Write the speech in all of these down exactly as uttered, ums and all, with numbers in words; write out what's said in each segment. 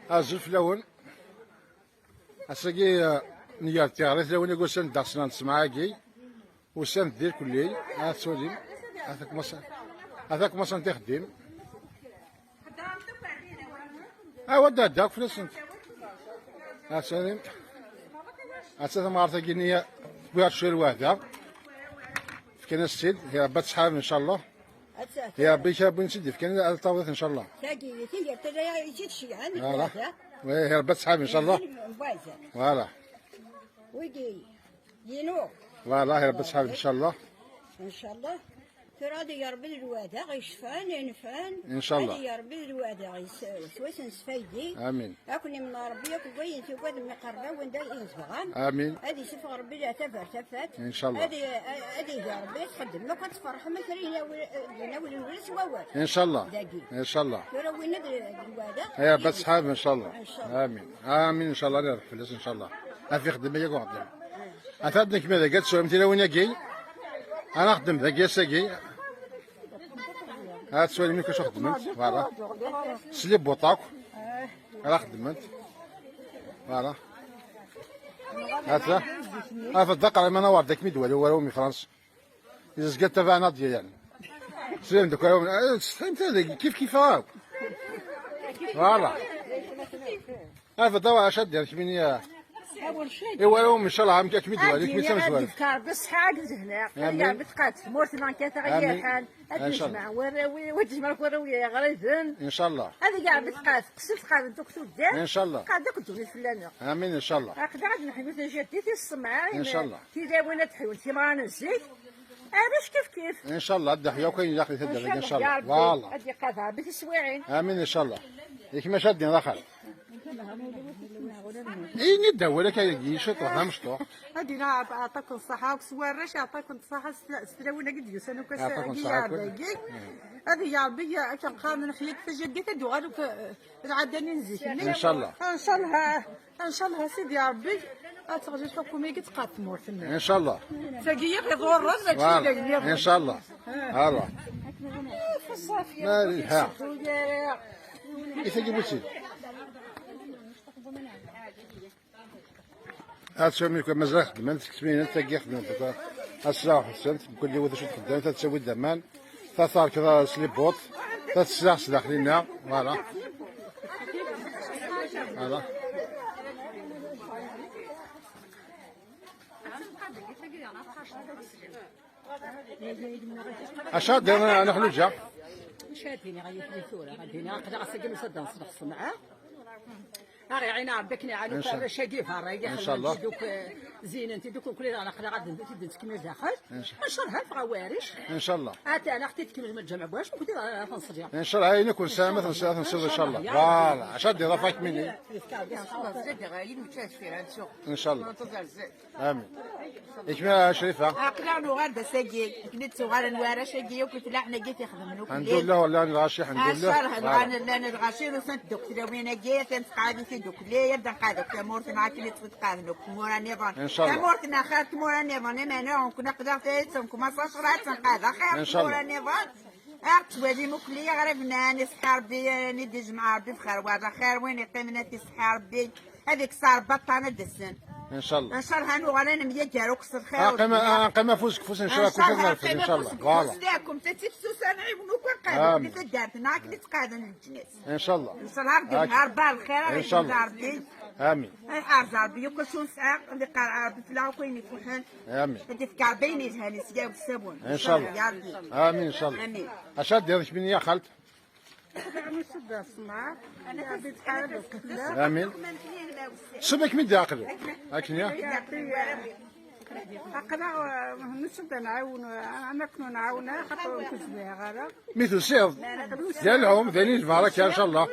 Azul fell-awen. Ass-agi, eh, nger tiɣri tlawin i yusan ddeɣ snan ssmaɛ-agi. Usan-d di lkulli. Ad twalim. Ata kmaṣan. Ata kmaṣan tixeddim. Awa d-adda akk fell-asent. Ad twalim. Atta tamɣart-agi-nni tewwi-aɣ-d cwiya lweɛda. Fkan-as-tt-id. Hi Rebbi ad tḥareb, ncallah. Hi Rebbi kra n win tt-id-ifkan ad tawiḍ, ncallah. Tagi, tigert ara i tt-id-ceyyɛen, voilà. Lweɛda. Hi Rebbi ad tḥareb, ncallah. Voilà. Wigi, yinu. Voilà, hi Rebbi ad tḥareb, ncallah. Ncallah. Tura ad yerbi d lwada, icfan, inefan. Ncallah. Ad yerbi d lwada, s wayen nesfaydi. Amin. Akk nimen Rebbi, akk wayen tugad mi qerba, wanda i tebɣam. Amin. Ad isifeɣ Rebbi leɛtab ar tafat. Ncallah. Ad i-, ad igi Rebbi txeddem, akk ad tferḥem, a kra yinawi-, yinawlen wala s wawal. Ncallah. Dagi. Ncallah. Tura win ad d lwada. Hi Rebbi ad tḥareb, ncallah. Ncallah. Amin. Amin, ncallah, ad irebḥ fell-as, ncallah. Ad t-ixdem aya uɣdim. Ata d nekmi dagi ad teswem tilawin-agi. Ad nexdem dagi ass-agi. Ad teswem nekk acu xeddment. Voilà. Sli buṭak. Ara xeddment. Voilà. Ata. Ata d aqrayman awar d akken i d-wali wara umi France. Yezga tabaɛna d-yayan. Slim deg wara umi. Tsetḥim ta dagi kif kif akk. Voilà. Ata d awa acu ad d-yerr kmini. Awal shay. Iwara umi ncallah am kif mi d-wali kmi d tamezwarut. Ad yefk Rebbi ṣṣeḥḥa akked lehna. Amin. Ad yefk tmurt n Ankat aɣ yerḥan. Ad yejmeɛ warraw-iw, ad yejmeɛ warraw-iw iɣriben. Ncallah. Ad yefk Rebbi tqat, qsel tqat n tuktuddar. Ncallah. Tqat akk ddunit fell-aneɣ. Amin, ncallah. Aql-aɣ ad neḥyu tajaddit i ṣṣemɛa. Ncallah. Tilawin ad ḥyun timɣarin n zik. Arrac kif kif. Ncallah, ad d-neḥyu akk ayen ilaq di taddart-agi, ncallah. Ncallah, ya Rebbi. Voilà. Ad yeqqad Rebbi tiswiɛin. Amin, ncallah. Yak maca ad d-iniḍ axir. Ini-d awal akka yagi, ciṭuḥ, d amecṭuḥ. Ad d-iniɣ aɛṭaken ṣṣaḥa, akk s warrac aɛṭaken ṣṣaḥa s tla-, s tlawin-agi d-yusan akk ass-agi. Aɛṭaken ṣṣaḥa akk. Ad igi Rebbi akken qqaren lexyat tajaddit ad d-uɣal akk, eh, lɛada-nni n zik-nni. Ncallah. Ncallah, ncallah a Sidi Rebbi ad teɣli lḥukuma-agi tqad tmurt-nni. Ncallah. Tagi i ɣ-iḍurren, mačči d ayen nniḍen. Ncallah. Voilà. Malha. I tagi buti. Ad tesɛum yakk mazal xeddment tkesminin, tagi xeddment akka. Aslaɣ ḥessent, mkul yiwet acu txeddem, ta tettawi-d aman, ta terkeḍ s libuṭ, ta teslaɣ s daxel-inna, voilà. Voilà. Acu ad d-iniɣ, a Xluǧa? Acu ad d-iniɣ, ay akli tura? Ad d-iniɣ, aql-aɣ ass-agi nusa-d ad nṣleḥ ṣṣenɛa. Aɣ iɛin Rebbi akken iɛan akk arrac-agi berra, i ixedmen-t-id akk, eh, zinen-t-id akk, nekkni daɣen aql-aɣ ad n-, ad t-id-nettkemmil daxel. Ncallah. Ncallah, ffeɣ a warrac. Ncallah. Atan, aɣ-t-id-tkemmel ma lǧameɛ n warrac, nekkni daɣen ad t-nṣel. Ncallah, ayen akk nesɛa ma t-nṣel, ad t-nṣel, ncallah. Voilà, acu ad d-iniɣ, a Fatimini? Ncallah. Ncallah. Amin. Ikma Crifa. Aql-aɣ nuɣal d ass-agi, akken i d-tuɣalen warrac-agi akk i tlaḥna-agi t-ixedmen akk. Ḥemdullah, llan lɣaci, ḥemdullah. Acar llan, llan lɣaci, nusan-d akk tlawin-agi, atan tqeɛɛed-it-id akk, ad d-nqeɛɛed akk tamurt-nneɣ akken i tt-tqeɛɛden akk tmura niḍen. Ncallah. Tamurt-nneɣ xir tmura niḍen, iman-nneɣ nekkni aql-aɣ tayet, nekkni ma ṣaṣra ad tt-nqeɛɛed xir tmura niḍen. Ar ttwalim akk-, iɣribnan, iṣeḥḥa Rebbi, ad d-ijmeɛ Rebbi bxir, wa d axir, win iqqimen ad t-iṣeḥḥa Rebbi, ad ikkes Rebbi aṭṭan ad d-asen. Ncallah. Ncallah ad nuɣal ad nemyager akk s lxir. Aqim, aqim afus deg ufus, ncallah, kul ad nerfed, ncallah. Voilà. Ncallah, aqim afus deg ufus, ad nɛiwen akk ad nqeɛɛden di taddart-nneɣ akken i ttqeɛɛden leǧnas. Ncallah. Ncallah, ad d-ibna Rebbi ar lxir, ad d-ibna Rebbi. Amin. Ad iḥerz Rebbi akk acu nesɛa, ad iqerreɛ Rebbi fell-aɣ akk ayen ifuḥen. Amin. Ad d-ifk Rebbi ayen yelhan i sya deg usawen. Ncallah. Ncallah, ya Rebbi. Amin, ncallah. Amin. Acu ad d-iniḍ kmini, a xalt? Amin. Ṣṣub akken i d-iɛqel. Akken ya? Aql-aɣ, eh, nusa-d ad nɛawen, eh, ad nakken ur nɛawen ara, xaṭer ur k-zwireɣ ara. Mi tusiḍ, d alɛum, d ayen i nebɣa akka, ncallah.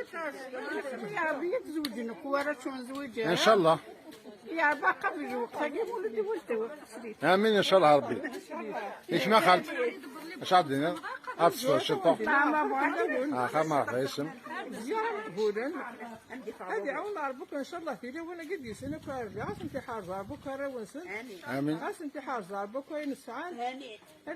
Ya Rebbi, ad zewǧen akk warrac ur nezwiǧ ara. Ncallah. Ya Rebbi, aqabel lweqt-agi, ula d iwulta. Amin, ncallah Rebbi. Ikma xalt. Acu ad d-iniḍ? Ad tesfeḍ ciṭuḥ. Axxam, axxam, isem. Ad iɛawen Rebbi, ncallah, tilawin-agi d-yusan akk ar da, ad tent-iḥerz Rebbi akk arraw-nsen. Amin. Ad tent-iḥerz Rebbi akk ayen sɛan. Amin.